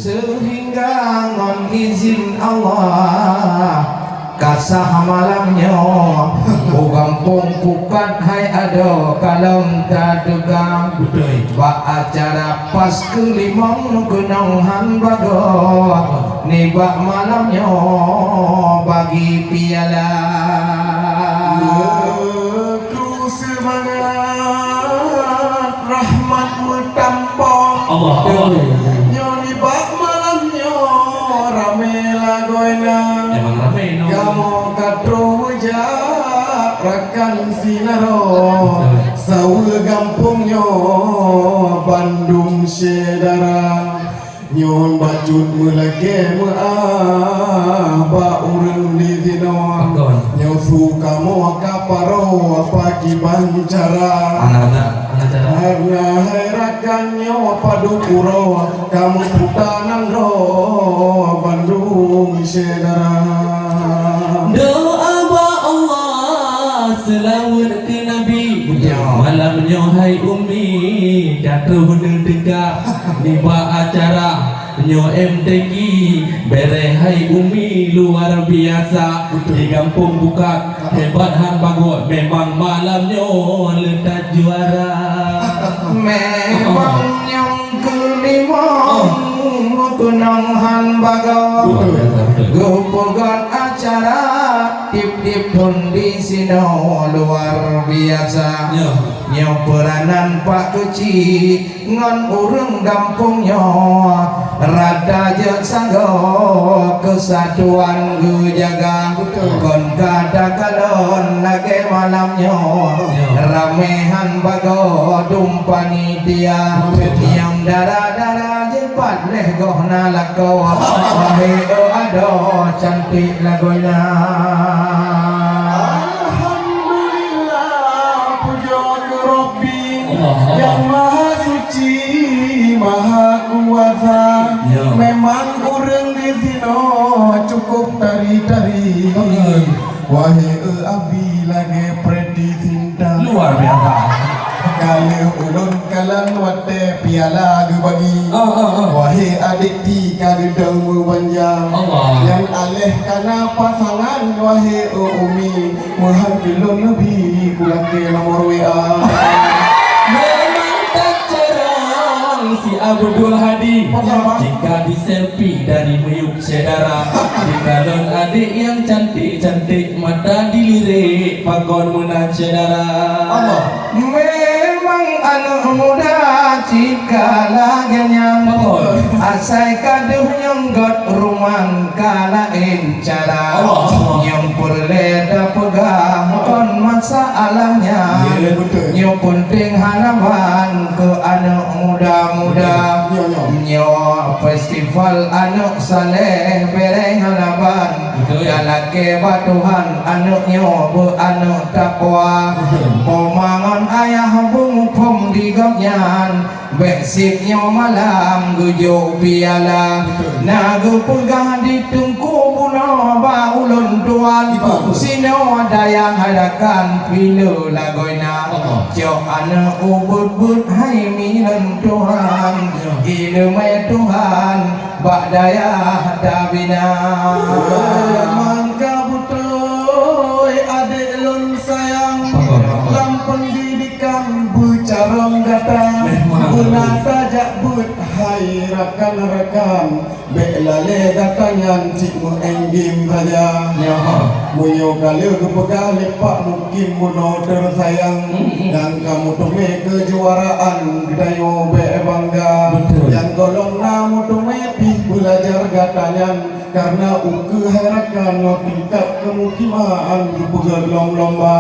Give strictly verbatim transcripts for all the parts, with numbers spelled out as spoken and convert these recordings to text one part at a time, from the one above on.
Seuhingga ngon izin Allah, ka sah malam nyoe, u gampông Pukat hai adoe kalon tateuka. Beutôi. Bak acara pas keulimong keunong han bagoe, nibak malam nyoe bagi piala. Kru seumangat rahmat meutampa. Allah, Allah. Nyoe nibak malam nyoe ramé lagoena. Emang ramé, no. Kamoe ka troh meujak rakan sinaro. Betul. Saweue gampông nyoe bandum syedara. Nyoe bacut meulakée meu'ah bak ureuëng di sinoe. Pakon? Nyoe su kamoe ka paroe pakriban cara. Hana, hana, hana cara. Kareuna hai rakan nyoe padub uroe, kamoe puta nanggroe bandum syedara. Doa bak Allah, seulaweuet keu Nabi. Ya. Malam nyoe hai Umi, ka troh neuteuka nibak acara. Nyoe M T Q, béreh hai Umi luar biasa. Betul. Di gampông Pukat, hebat han bagoe, memang malam nyoe le tajuara. Memang nyang keulimong, oh, keunong han bagoe. Luar biasa, betul. Geupeugöt acara tiep-tiep thon di sinoe luar biasa. Ya. Nyoe peuranan Pak Keuchik ngon ureuëng gampông nyoe rata jeuet sagoe keusatuan geujaga. Betul. Kon ka takalon lagée malam nyoe, ya, ramé han bagoe dum panitia. Ramé. Nyang dara-dara jipat lheueh goh na lakoe. Wahé, oh, adoe cantik lagoena. Alhamdulillah, pujoe keu Rabbi, Allah, Allah, nyang Maha Suci, Maha Kuasa. Ya. Memang ureuëng di sinoe cukup tari-tari. Betul. Wahé, eh, Abi lagée Preity Zinta. Luar biasa. Ka lheueh ulôn kalon watée piala geubagi. Ah, ah, ah. Wahé adék ti ka geudong meubanja. Allah. Nyan aléh kana pasangan, wahé, oh, Umi. Meuhan keu lôn neubi kulakée nomor W A. Memang tacarang si Abdul Hadi. Apa, apa? Jika di-selfie dari miyueb syedara, dikalon adék nyang cantik-cantik, mata dilirik pakon meunan syedara. Allah. Memang aneuëk muda cit ka lagée nyan. Betul. Asai ka deuh nyang göt ruman ka laén cara. Allah. Nyang peureulée tapeugah kon masalah nyan. Ya, betul. Nyang peunteng hana ban keu aneuëk muda-muda. Ya, ya, ya. Nyoe festival aneuëk saleh béreng hana ban. Betul. Ka lakée bak Tuhan aneuëk nyoe beu aneuëk takwa. Betul. Poma ngon ayah beumuphom di gobnyan, bék sit nyoe malam geujok piala. Betul. Na geupeugah di teungku bunoe bak ulôn tuan, betul, sinoe dayah rakan pileue lagoena. Allah. Cok aneuëk ubeuet-beuet hai mileuen Tuhan, ya, ileumé Tuhan bak dayah tabina. Mangka beutôi adék lôn sayang, apa, apa, lam peundidikan beucarông gata. Memang. Beuna saja beuet hai rakan-rakan, bék lalée gata nyan cit meuénggém saja. Ya. Meunyoe ka lheueh geupeugah lé Pak Mukim bunoe teusayang, hmm, nyang ka meuteumé keujuaraan geutanyoe bék bangga. Betul. Nyang gohlom na meuteumé pih beulajar gata nyan, kareuna ukeue hai rakan nyoe tingkat keumukiman geupeugöt lom lomba.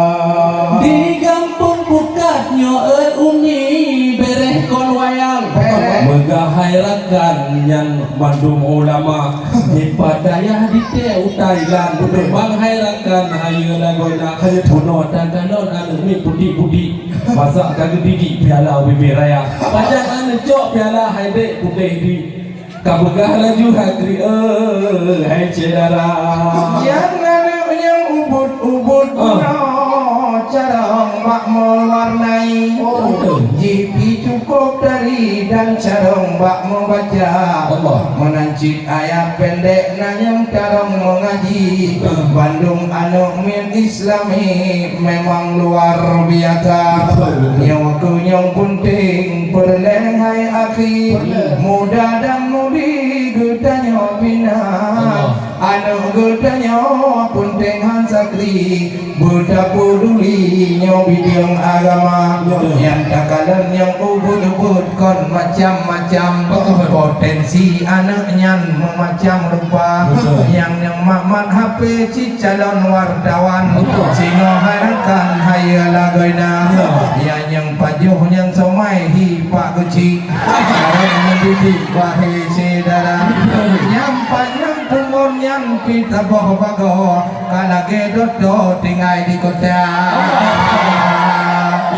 Di gampông Pukat nyoe, eh, Umi, béreh kon wayang. Béreh. Meugah hai rakan nyan mandum ulama. Jipat dayah ditée u Thailand. Betul. Memang hai rakan hayeue lagoena. Hayeue. Bunoe takalon aneuëk miet putik-putik. Masa ka geudidik piala ubé-bé raya. Pajan aneuëk cok piala hai dék putéh di. Ka peugah laju hai kri, eh, hai syedara. Nyang aneuëk nyang ubeuet-ubeuet, ah, bunoe carông. Bak meuwarnai, oh, jih pih cukup dari dan carông bak meubaca. Allah. Meunan cit ayat pendek na nyang carông meungaji. Hmm. Bandum aneuk miet Islami memang luar biasa. Betul, betul. Nyoe keuh nyang peunteng peureulèe hai akhi. Peureulèe. Muda dan mudi geutanyoe bina. Allah. Aneuk geutanyoe peunteng han sakri. Beutapeuduli nyoe bideueng agama. Betul. Nyang takalon nyang ubit-ubit kon macam-macam. Betul. Potensi aneuk nyan meumacam rupa. Betul. Nyang, nyang mat-mat H P cit calon wartawan. Betul. Singoh hai rakan hayeue lagoina. Ya. Ya nyang pajoh nyang somai hi pak keuchik. Carông mendidik wahai syedara. Betul. Nyang panyang pungon nyan pih taboh bagoe. Ka lagèe doto tinggai di kota.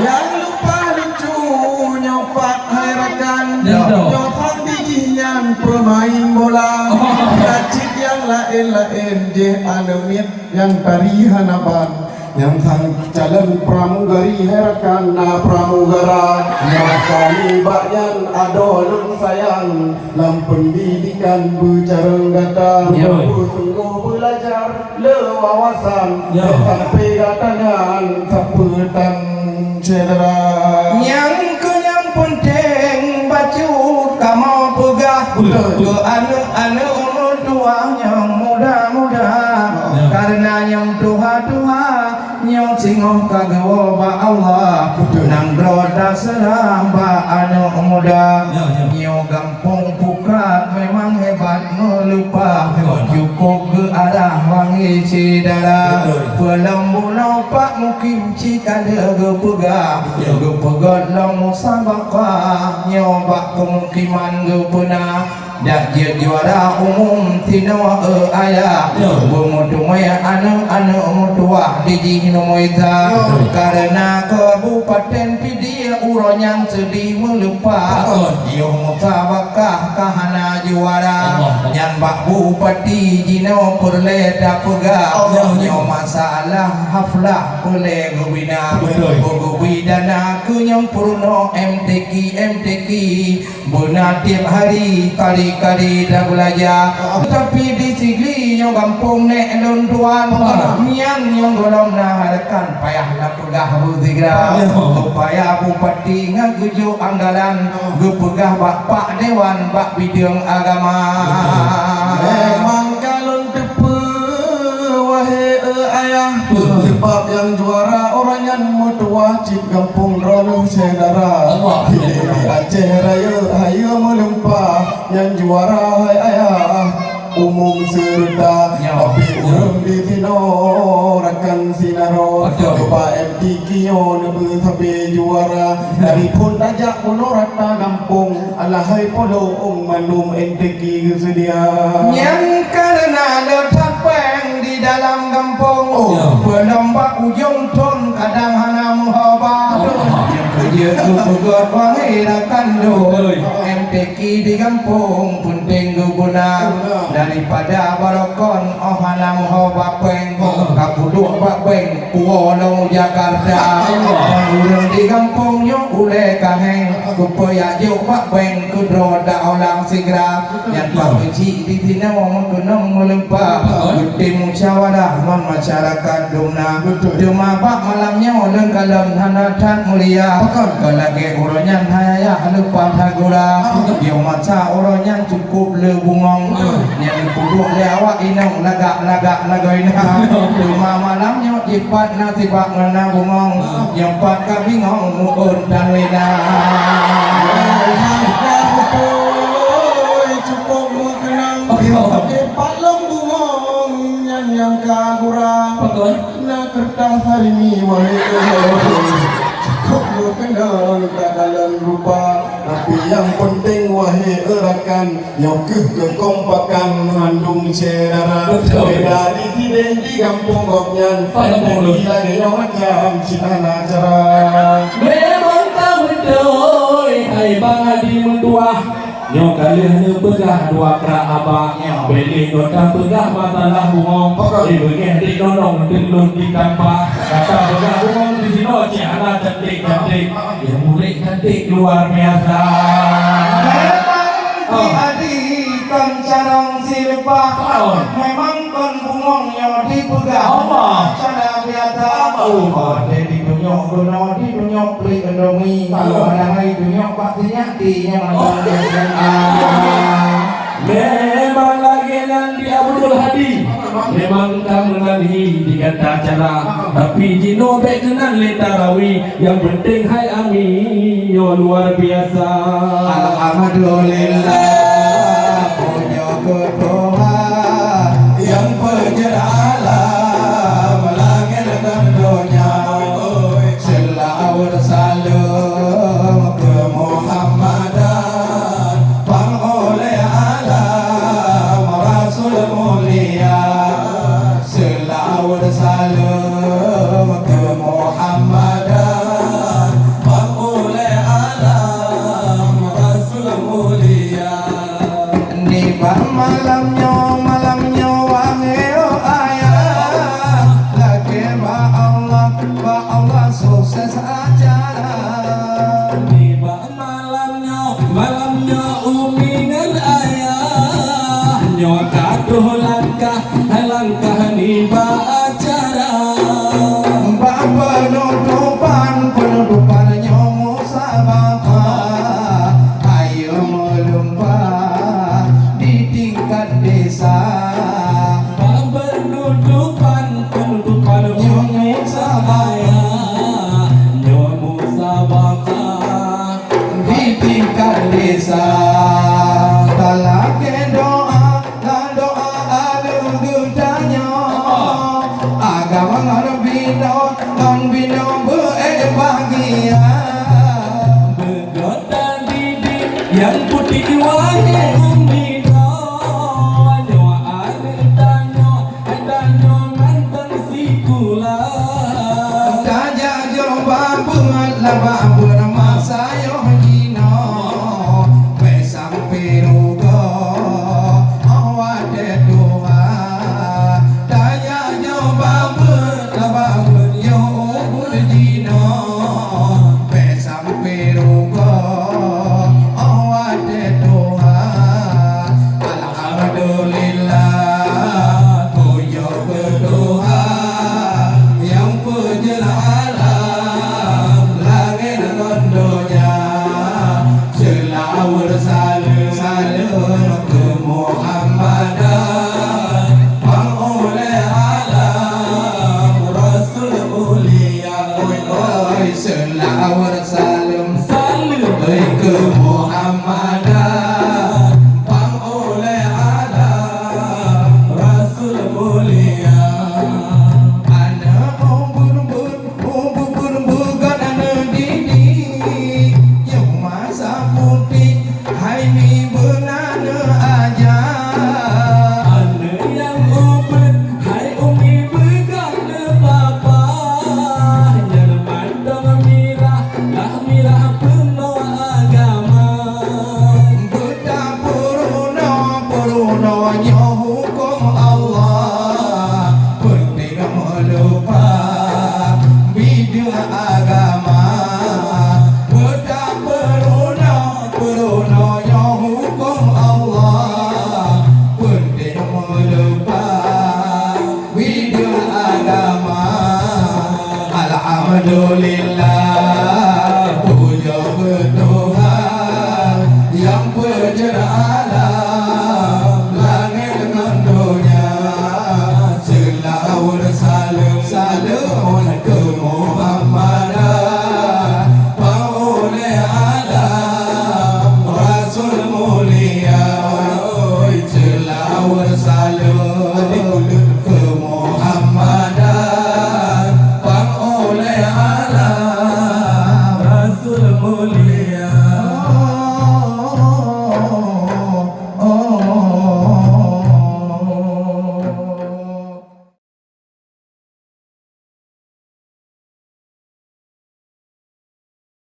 Nyang leupah lucu nyoe pat hai rakan. Ya, betul. Nyoe sang di jih nyan peumain bola. Oh. Bila cit nyang laén-laén jih aneuk miet nyang tari hana ban. Nyang sang calon pramugari hai rakan na pramugara. Ya. Maka nibak nyan adoe lôn sayang lam pendidikan beucarông gata. Ya. Beusunggoh beulajar. Le wawasan, ya, sampai gata nyan sapeue tan syedara. Nyang keu nyang peunteng bacut kamoe peugah. Betul. Keu aneuk-aneuk meutuwah nyang muda-muda. Ya. Karena nyang tuha-tuha nyoe singoh ka geuwoe bak Allah. Betul. Nanggroe taseurah bak aneuk muda. Ya, ya. Nyoe gampông Pukat memang hebat meuleupah, hebat. Cukup geuarah wangi syedara. Betul. Peulom bunoe pak mukim cika lheueh geupeugah. Betul. Geupeugöt lom musabaqah nyoe bak peumukiman geupeuna. Dak jeuet juara umum tinoe, eh, ayah. Ya. Beumeuteumé aneuk-aneuk meutuwah di jih neumita. Ya. Karena Kabupaten Pidie uroe nyan seudeh meuleupah. Betul. Yoh musabaqah ka hana juara. Allah. Nyan bak bupati jinoe peureulèe tapeugah. Allah. Nyoe masalah haflah peureulèe geubina. Betul. Beugeubi dana keu nyang peurunoe M T Q, M T Q. Beuna tiep hari kali-kali tabeulaja. Tapi di Sigli nyoe gampông nèk lôn tuan. Nyan nyang gohlom na rakan payah na peugah beusigra. Ya. Supaya bupati ngon geujok anggaran geupeugah bak pak dewan bak bideueng agama. Memang ka lôn teupeue, wahé, eh, ayah. Betul. Sebab nyang juara uroe nyan meutuwah cit gampông droeneuh syedara. Allah. Di Aceh Rayeuk hayeue meuleupah nyang juara hai ayah. Umum seureuta, ya, tapi ureueng di sinoe rakan sinaro. Betul. Coba M T Q nyoe neubeusabe juara. Dari phon tajak bunoe rata gampông, alahai polo ong mandum N T Q geuseudia. Nyang kareuna le that péng di dalam gampông. Oh. Ya. Peulom bak ujong thon kadang hana meuhoba. Oh. Nyang keujeuet geupeugöt wahé rakan lôn. Betul. M T Q di gampông peunteng geubeuna. Betul. Daripada barokon oh hana meuhoba péng. Oh. Ka peuduek bak bank. Puwoe lom u Jakarta. Allah. Ureueng di gampông nyoe ulèe ka héng, keupeue jak jok bak bank keudroe dak olang sigra. Betul. Nyan pat keuchik di sinoe meukeunong meuleupah. Betul. Geutem musyawarah ngon masyarakat dum na. Betul. Teuma bak malam nyoe lôn kalon hana that mulia. Betul. Kon lagèe uroe nyan hai ayah leupah that gura. Betul. Yoh masa uroe nyan cukup le bungong. Betul. Nyan peuduek lé awak inong lagak-lagak lagoina. Teuma malam nyoe jipat na sibak ngon na bungong. Nyoe pat ka bingong muôn tan wina. Beutôi, cukup meukeunong. Jipat lom bungong nyan nyang ka gura. Betul. Na keureutas hari ni, wahé ulôn. Cukup meukeunong takalon rupa. Tapi nyang peunteng, wahé rakan, nyoe keuh keukompakan mandum syedara. Betul. Beda di sideh di gampông gobnyan. Pada mulut. Lagèe nyoe macam cit hana cara. Memang ka beutôi, hai Bang Adi meutuwah. Nyoe ka lheueh neupeugah dua krak aba. Nyoe. Bèk lé nyoe tapeugah masalah bungong. Betul. Di beungèh di nonong teuk lôn di tampa. Ka tapeugah bungong di sinoe cit hana Cantik, cantik. Ya, murid cantik luar biasa. Memang Pi Adi kon carông sileupah. Oh. Memang kon bungong nyoe dipeugah. Allah. Cara biasa. Oh. Kon ditunyok bunoe, ditunyok peuet indomie. Oh. Padahai ditunyok bak sinyak ti nyang mantong. Memang lagèe nyan di Abdul Hadi. Memang ka meunan hi di gata cara. Tapi jinoe bèk keunan lé tarawih. Nyang penting hai Ami nyoe luar biasa. Alhamdulillah, pujoe keu Tuhan nyang peujeuet alam langèt ngon donya. Seulaweuet saleuem keu Muhammadan, pangulèe alam Rasul mulia. Seulaweuet saleuem keu Muhammadan, pangulèe alam Rasul mulia. Nibak malam nyoe, malam nyoe, wahé ayah, lakèe bak Allah, bak Allah sukses acara. Nibak malam nyoe, malam nyoe, umi ngon ayah nyoe ka troh langkah, hai langkah nibak acara. Bak peunutopan, peunutopan nyoe musabaqah, ayo meulumpah di tingkat desa. Bak peunutopan, peunutopan nyoe musabaqah, nyoe musabaqah. Di tingkat desa, talakèe doa, lam doa aleuh geutanyoe. Agama ngon binoe, ngon binoe beuék bahagia. Beugöt tadidik nyang putéh wahé umi droe, nyoe aneuk tanyoe. Tanyoe mantong sikula. Tajak jok babeuet, lam babeuet masa yoh jinoe. Bèk sampoe rugoe, oh watèe tuha. Tajak jok babeuet, lam babeuet yoh ubeuet jinoe. Bèk sampoe rugoe, oh watèe tuha. Alhamdulillah, pujoe keu Tuhan nyang peujeuet alam langèt ngon donya. Seulaweuet saleuem, saleuem keu Muhammadan, pangulèe alam Rasul mulia. Oi, oi, seulaweuet saleuem, saleuem keu Muhammadan, pangulèe alam Rasul mulia. Aneuk umbun-umbun, umbun-umbun beugat aneuk didik, nyang masa putéh hai mi beunan aja. Aneuk nyang ubit hai umi beugat neupapa, nyan mantong mirah, lah mirah peunoh agama. Beutapeurunoe, peurunoe nyoe hukôm Allah, peunteng meulumpah bideueng agama. Beutapeurunoe, peurunoe nyoe hukôm Allah, peunteng meulumpah bideueng agama. Alhamdulillah.